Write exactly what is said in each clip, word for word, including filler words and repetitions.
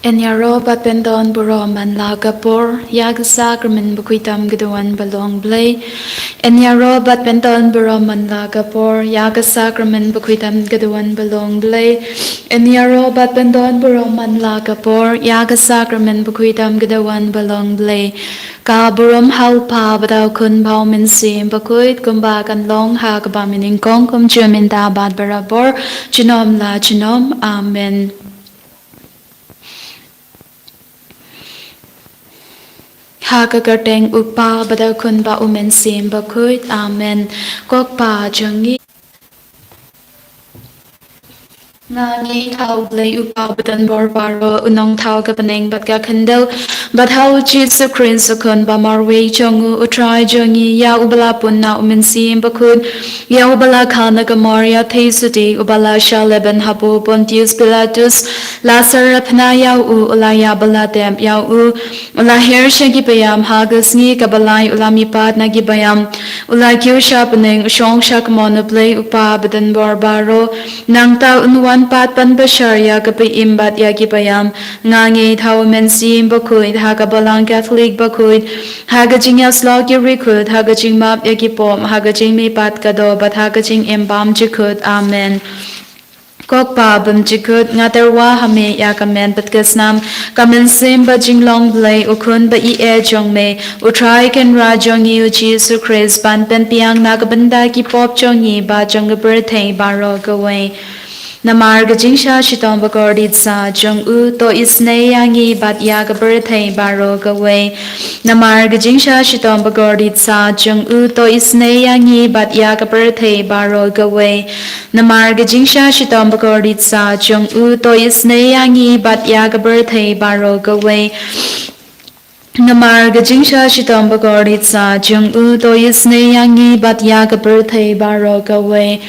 Yn ïaroh bad pyndon burom man la ka por ïa ka sakramen bakhuid tam ka duwan ba long Blei. Yn ïaroh bad pyndon burom man la ka por ïa ka sakramen bakhuid tam ka duwan ba long Blei. Yn ïaroh bad pyndon burom man la ka por ïa ka sakramen bakhuid tam ka duwan ba long Blei. Ka burom ha u Pa bad ha u Khun bad ha u Mynsiem Bakhuid, kumba kan long ha kaba mynnyngkong, kumjuh mynta bad barabor, junom la junom. Amen. Ha ka kyrteng u Pa bad u Khun bad u Mynsiem Bakhuid. Amen. Ko Kpa jong ngi, nga ngeit ha u Blei u Pa badonbor baroh, u Nongthaw ka bneng bad ka khyndew, bad ha u Jisu Khrist u Khun ba marwei jong u, u Trai jong ngi, ïa uba la pun na u Mynsiem Bakhuid, ïa uba la kha na ka Maria theisotti, uba la shah lehbeiñ hapoh Pontius Pilatus, la sarapha ïa u, u la ïap bad la tep ïa u, u la her sha ki baïam, ha ka sngi kaba lai u la mihpat na ki baïam, u la kiew sha bneng, u shong sha kamon u Blei u Pa badonbor baroh. Nangta un wan pat ban bishar ïa ka ba im bad ïa ki baïam. Nga ngeit ha u Mynsiem Bakhuid, ha ka Balang Katholik bakhuid, ha ka jingïasyllok ki riewkhuid, ha ka jingmap ïa ki pop, ha ka jingmihpat ka doh bad ha ka jingim bymjukut. Amen. Ko Kpa bymjukut, nga tyrwa ha me ïa ka met bad ka snam, ka mynsiem bad jinglong Blei, u Khun ba ïeit jong me, u Trai Kynrad jong ngi u Jisu Khrist, ban pynbiang na ka bynta ki pop jong ngi bad jong ka pyrthei baroh kawei. Namar ka jingshah shitom bakordit satia jong u, to isynei ïa ngi bad ïa ka pyrthei baroh kawei. Namar ka jingshah shitom bakordit satia jong u, to isynei ïa ngi bad ïa ka pyrthei baroh kawei. Namar ka jingshah shitom bakordit satia jong u, to isynei ïa ngi bad ïa ka pyrthei baroh kawei. Namar ka jingshah shitom bakordit satia jong u, to isynei ïa ngi bad ïa ka pyrthei baroh kawei.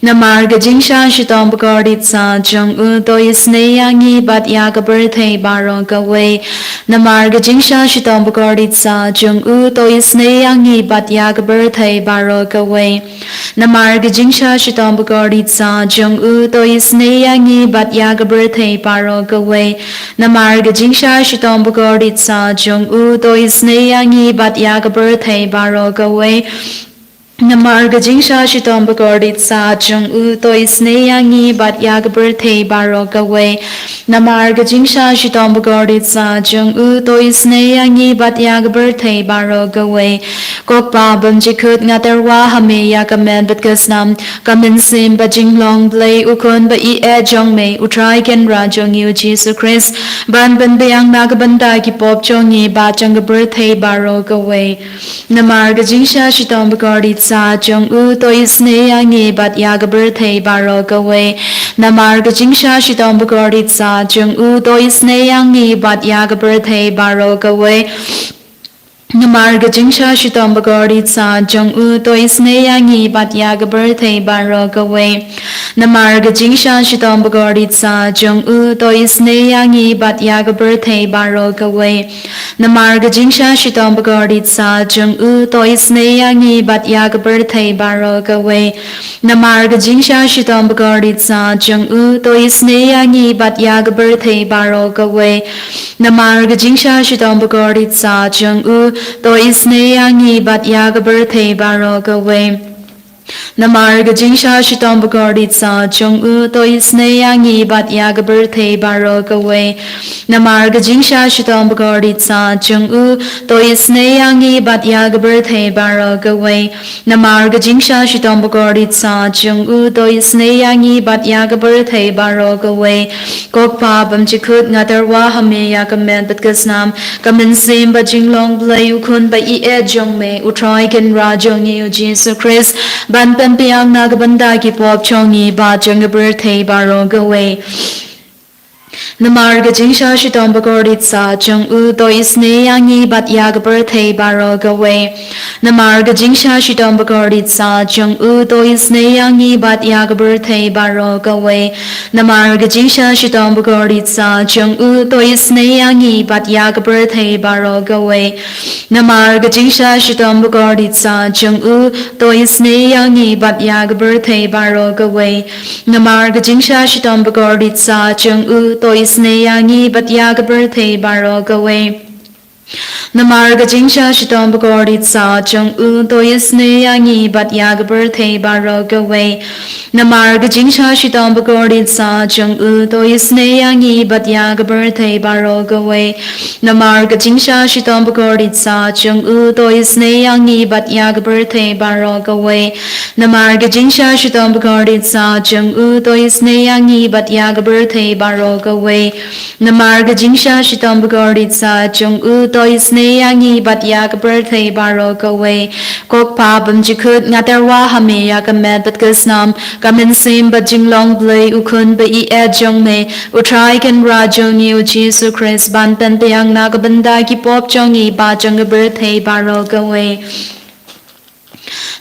Namar ka jingshah shitom bakordit satia jong u, to isynei ïa ngi bad ïa ka pyrthei baroh kawei. Namar ka jingshah shitom bakordit satia jong u, to isynei ïa ngi bad ïa ka pyrthei baroh kawei. Namar ka jingshah shitom bakordit satia jong u, to isynei ïa ngi bad ïa ka pyrthei baroh kawei. Namar ka jingshah shitom bakordit satia jong u, to isynei ïa ngi bad ïa ka pyrthei baroh kawei. Namar ka jingshah shitom bakordit satia jong u, to isynei ïa ngi bad ïa ka pyrthei baroh kawei. Namar ka jingshah shitom bakordit satia jong u, to isynei ïa ngi bad ïa ka pyrthei baroh kawei. Ko Kpa bymjukut, nga tyrwa ha me ïa ka met bad ka snam, ka mynsiem bad jinglong Blei, u Khun ba ïeit jong me, u Trai Kynrad jong ngi u Jisu Khrist, ban pynbiang na ka bynta ki pop jong ngi bad jong ka pyrthei baroh kawei. Namar ka jingshah shitom bakordit satia jong u, to isynei ïa ngi bad ïa ka pyrthei baroh kawei. Namar ka jingshah shitom bakordit satia jong u, to isynei ïa ngi bad ïa ka pyrthei baroh kawei. Namar ka jingshah shitom bakordit satia jong u, to isynei ïa ngi bad ïa ka pyrthei baroh kawei. Namar ka jingshah shitom bakordit satia jong u, to isynei ïa ngi bad ïa ka pyrthei baroh kawei. Namar ka jingshah shitom bakordit satia jong u, to isynei ïa ngi bad ïa ka pyrthei baroh kawei. Namar ka jingshah shitom bakordit satia jong u, to isynei ïa ngi bad ïa ka pyrthei baroh kawei. Namar ka jingshah shitom bakordit satia jong u, to isynei ïa ngi bad ïa ka pyrthei baroh kawei. Namar ka jingshah shitom bakordit satia jong u, to isynei ïa ngi bad ïa ka pyrthei baroh kawei. Namar ka jingshah shitom bakordit satia jong u, to isynei ïa ngi bad ïa ka pyrthei baroh kawei. Namar ka jingshah shitom bakordit satia jong u, to isynei ïa ngi bad ïa ka pyrthei baroh kawei. Ko Kpa bymjukut, nga tyrwa ha me ïa ka met bad ka snam, ka mynsiem bad jinglong Blei, u Khun ba ïeit jong me, u Trai Kynrad jong ngi u Jisu Khrist, ban pynbiang na ka bynta ki pop jong ngi bad jong ka pyrthei baroh kawei. Namar ka jingshah shitom bakordit satia jong u, to isynei ïa ngi bad ïa ka pyrthei baroh kawei. Namar ka jingshah shitom bakordit satia jong u, to isynei ïa ngi bad ïa ka pyrthei baroh kawei. Namar ka jingshah shitom bakordit satia jong u, to isynei ïa ngi bad ïa ka pyrthei baroh kawei. Namar ka jingshah shitom bakordit satia jong u, to isynei ïa ngi bad ïa ka pyrthei baroh kawei. Namar ka jingshah shitom bakordit satia jong u, to isynei ïa ngi bad ïa ka pyrthei baroh kawei. Namar ka jingsha shitom bakordit sa jong u, to isynei ïa ngi bad ïa ka pyrthei baroh kawei. Namar ka jingsha shitom bakordit sa jong u, to isynei ïa ngi bad ïa ka pyrthei baroh kawei. Namar ka jingsha shitom bakordit sa jong u, to isynei ïa ngi bad ïa ka pyrthei baroh kawei. Namar ka jingsha shitom bakordit sa jong u, to isynei ïa ngi bad ïa ka pyrthei baroh kawei. Namar ka jingsha shitom bakordit sa jong u, to isynei ïa ngi bad ïa ka pyrthei baroh kawei. Ko Kpa bymjukut, nga tyrwa ha me ïa ka met bad ka snam, ka mynsiem bad jinglong Blei u Khun ba ïeit jong me, U Trai Kynrad jong ngi U Jisu Khrist, ban pynbiang na ka bynta ki pop jong ngi bad jong ka pyrthei baroh kawei.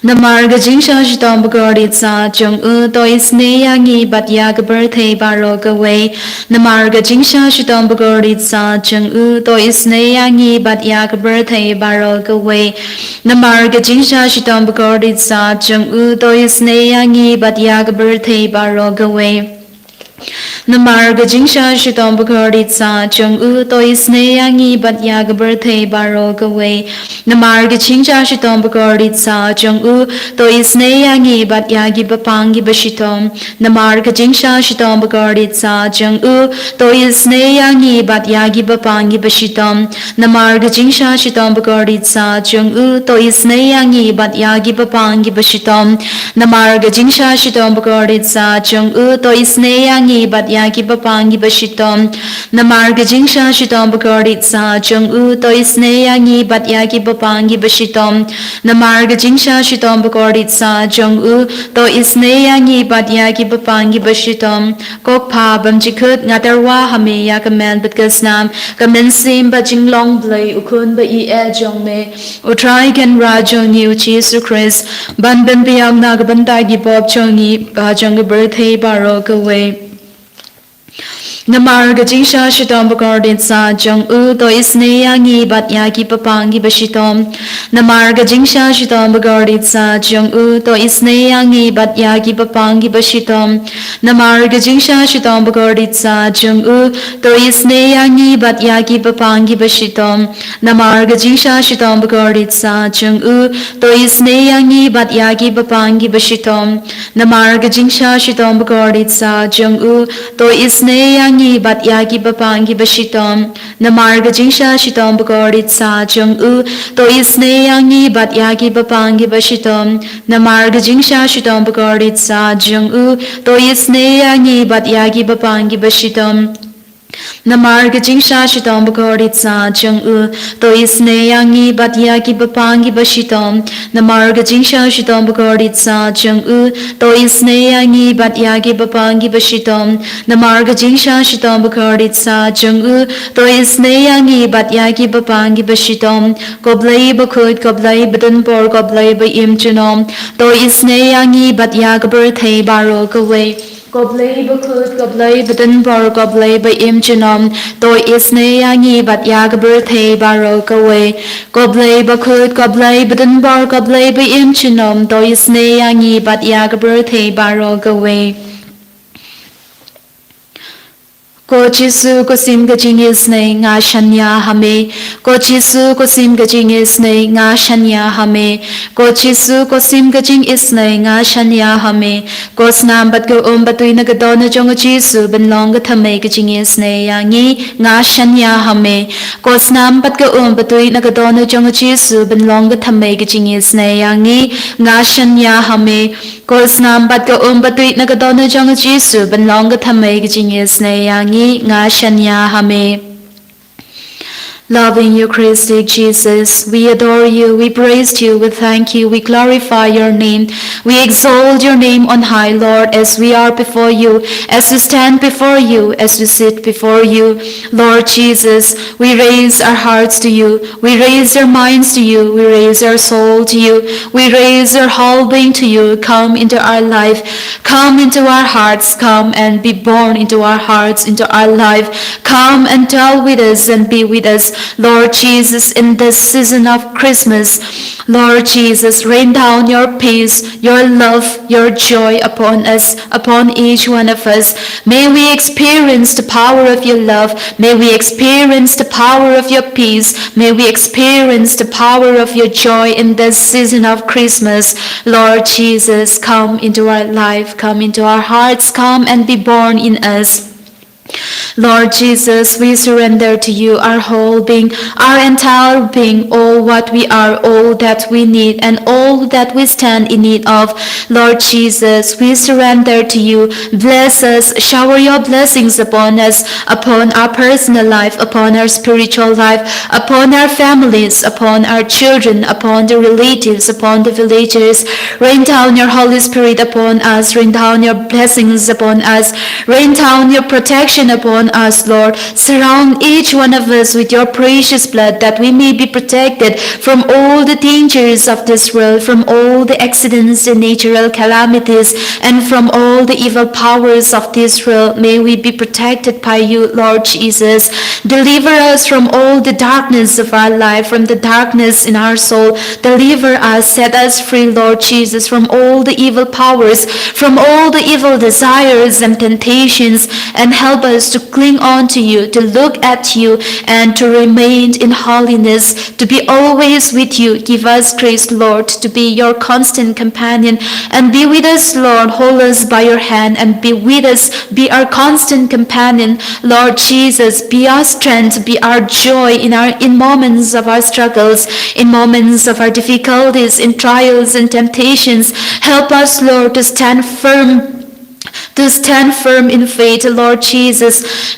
Namar ka jingsha shitom bakordit sa jong u, to isynei ïa ngi bad ïa ka pyrthei baroh kawei. Namar ka jingsha shitom bakordit sa jong u, to isynei ïa ngi bad ïa ka pyrthei baroh kawei. Namar ka jingsha shitom bakordit sa jong u, to isynei ïa ngi bad ïa ka pyrthei baroh kawei. Namar ka jingsha shitom bakordit sa jong u, to isynei ïa ngi bad ïa ka pyrthei baroh kawei. Namar ka jingsha shitom bakordit sa jong u, to isynei ïa ngi bad ïa ki bapang ki bashitom. Namar ka jingsha shitom bakordit sa jong u, to isynei ïa ngi bad ïa ki bapang ki bashitom. Namar ka jingsha shitom bakordit sa jong u, to isynei ïa ngi bad ïa ki bapang ki bashitom. Namar ka jingsha shitom bakordit sa jong u, to isynei ïa ngi bad ïa ki bapang ki bashitom. Namar ka jingsha shitom bakordit sa jong u, to isynei ïa ngi bad ïa ki bapang ki bashitom. Namar ka jingsha shitom bakordit sa jong u, to isynei ïa ngi bad ïa ki bapang ki bashitom. Ko Kpa bymjukut, nga tyrwa ha me ïa ka met bad ka snam, ka mynsiem bad jinglong Blei u Khun ba ïeit jong me, U Trai Kynrad jong ngi U Jisu Khrist, ban pynbiang na ka bynta ki pop jong ngi bad jong ka pyrthei baroh kawei. Namar ka jingsha shitom bakordit sa jong u, to isynei ïa ngi bad ïa ki bapang ki bashitom. Namar ka jingsha shitom bakordit sa jong u, to isynei ïa ngi bad ïa ki bapang ki bashitom. Namar ka jingsha shitom bakordit sa jong u, to isynei ïa ngi bad ïa ki bapang ki bashitom. Namar ka jingsha shitom bakordit sa jong u, to isynei ïa ngi bad ïa ki bapang ki bashitom. Namar ka jingsha shitom bakordit sa jong u, to isynei ïa ngi bad ïa ki bapang ki bashitom. Namar ka jingsha shitom bakordit sa jong u, to isynei ïa ngi bad ïa ki bapang ki bashitom. Namar ka jingsha shitom bakordit sa jong u, to isynei ïa ngi bad ïa ki bapang ki bashitom. Namar ka jingsha shitom bakordit sa jong u, to isynei ïa ngi bad ïa ki bapang ki bashitom. Namar ka jingsha shitom bakordit sa jong u, to isynei ïa ngi bad ïa ki bapang ki bashitom. Namar ka jingsha shitom bakordit sa jong u, to isynei ïa ngi bad ïa ki bapang ki bashitom. Ko Blei bakhuid, ko Blei badonbor, ko Blei ba im junom, to isynei ïa ngi bad ïa ka pyrthei baroh kawei. Ko Blei bakhuid, ko Blei badonbor, ko Blei ba im junom, to isynei ïa ngi bad ïa ka pyrthei baroh kawei. Ko Blei bakhuid, ko Blei badonbor, ko Blei ba im junom, to isynei ïa ngi bad ïa ka pyrthei baroh kawei. Ko Jisu, ko sim ka jingisynei, nga shaniah ha me. Ko Jisu, ko sim ka jingisynei, nga shaniah ha me. Ko Jisu, ko sim ka jingisynei, nga shaniah ha me. Ko snam bad ka um bad tui na ka dohnud jong u Jisu, ban long ka thymmei ka jingisynei ïa ngi, nga shaniah ha me. Ko snam bad ka um bad tui na ka dohnud jong u Jisu, ban long ka thymmei ka jingisynei ïa ngi, nga shaniah ha me. Ko snam bad ka um bad tui na ka dohnud jong u Jisu, ban long ka thymmei ka jingisynei ïa ngi, nga shaniah ha me. Loving Eucharistic Jesus, we adore you, we praise you, we thank you, we glorify your name, we exalt your name on high, Lord, as we are before you, as we stand before you, as we sit before you. Lord Jesus, we raise our hearts to you. We raise our minds to you. We raise our soul to you. We raise our whole being to you. Come into our life. Come into our hearts. Come and be born into our hearts, into our life. Come and dwell with us and be with us. Lord Jesus, in this season of Christmas, Lord Jesus, rain down your peace, your love, your joy upon us, upon each one of us. May we experience the power of your love. May we experience the power of your peace. May we experience the power of your joy in this season of Christmas. Lord Jesus, come into our life, come into our hearts, come and be born in us. Lord Jesus, we surrender to you our whole being, our entire being, all what we are, all that we need, and all that we stand in need of. Lord Jesus, we surrender to you. Bless us, shower your blessings upon us, upon our personal life, upon our spiritual life, upon our families, upon our children, upon the relatives, upon the villagers. Rain down your Holy Spirit upon us, rain down your blessings upon us, rain down your protection upon us, Lord. Surround each one of us with your precious blood, that we may be protected from all the dangers of this world, from all the accidents and natural calamities, and from all the evil powers of this world. May we be protected by you, Lord Jesus. Deliver us from all the darkness of our life, from the darkness in our soul. Deliver us, set us free, Lord Jesus, from all the evil powers, from all the evil desires and temptations, and help us to cling on to you, to look at you, and to remain in holiness, to be always with you. Give us grace, Lord, to be your constant companion, and be with us, Lord. Hold us by your hand and be with us. Be our constant companion, Lord Jesus. Be our strength, be our joy in our, in moments of our struggles, in moments of our difficulties, in trials and temptations. Help us, Lord, to stand firm, to stand firm in faith, Lord Jesus,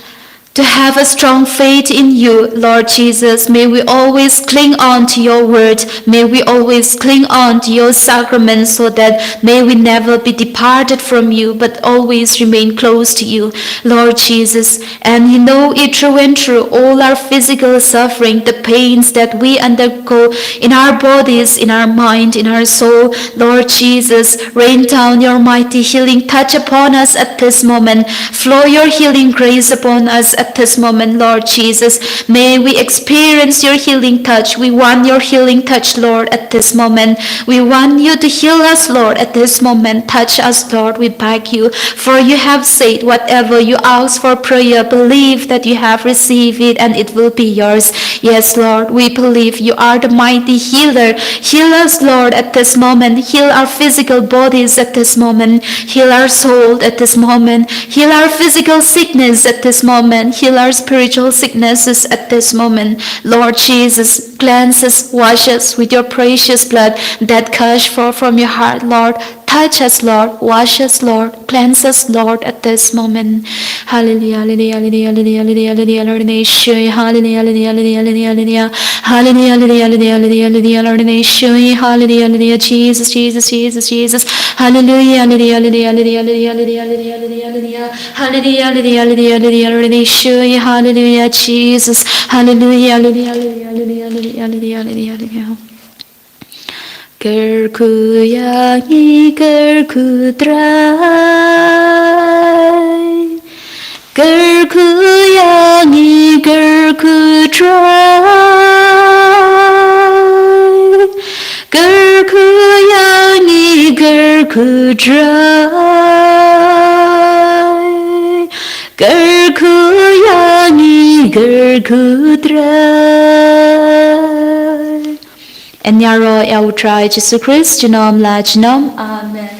to have a strong faith in you, Lord Jesus. May we always cling on to your word. May we always cling on to your sacrament, so that may we never be departed from you, but always remain close to you, Lord Jesus. And you know it through and through, all our physical suffering, the pains that we undergo in our bodies, in our mind, in our soul. Lord Jesus, rain down your mighty healing touch upon us at this moment. Flow your healing grace upon us at this moment, Lord Jesus. May we experience your healing touch. We want your healing touch, Lord, at this moment. We want you to heal us, Lord, at this moment. Touch us, Lord, we beg you. For you have said, "Whatever you ask for prayer, believe that you have received it and it will be yours." Yes, Lord, we believe you are the mighty healer. Heal us, Lord, at this moment. Heal our physical bodies at this moment. Heal our soul at this moment. Heal our physical sickness at this moment. Heal our spiritual sicknesses at this moment. Lord Jesus, cleanse us, wash us with your precious blood that gush forth from your heart, Lord. Touch us, Lord. Wash us, Lord. Cleanse us, Lord, at this moment. Hallelujah, hallelujah, hallelujah, hallelujah, hallelujah, hallelujah, Lord, and Yeshua. Hallelujah, hallelujah, hallelujah, hallelujah, hallelujah, hallelujah, Lord, and Yeshua. Hallelujah, hallelujah, hallelujah, Jesus, Jesus, Jesus, Jesus. Hallelujah, hallelujah, hallelujah, hallelujah, hallelujah, hallelujah, hallelujah, hallelujah. Hallelujah, hallelujah, hallelujah, hallelujah, Lord, and Yeshua. Hallelujah, Jesus. Hallelujah, hallelujah, hallelujah, hallelujah, hallelujah, hallelujah, hallelujah. Kyrkhu ïa ngi, kyrkhu Trai. Kyrkhu ïa ngi, kyrkhu Trai. Kyrkhu ïa ngi, kyrkhu Trai. Kyrkhu ïa ngi, kyrkhu Trai. Yn ïaroh ïa u Trai Jisu Khrist junom la junom. Amen.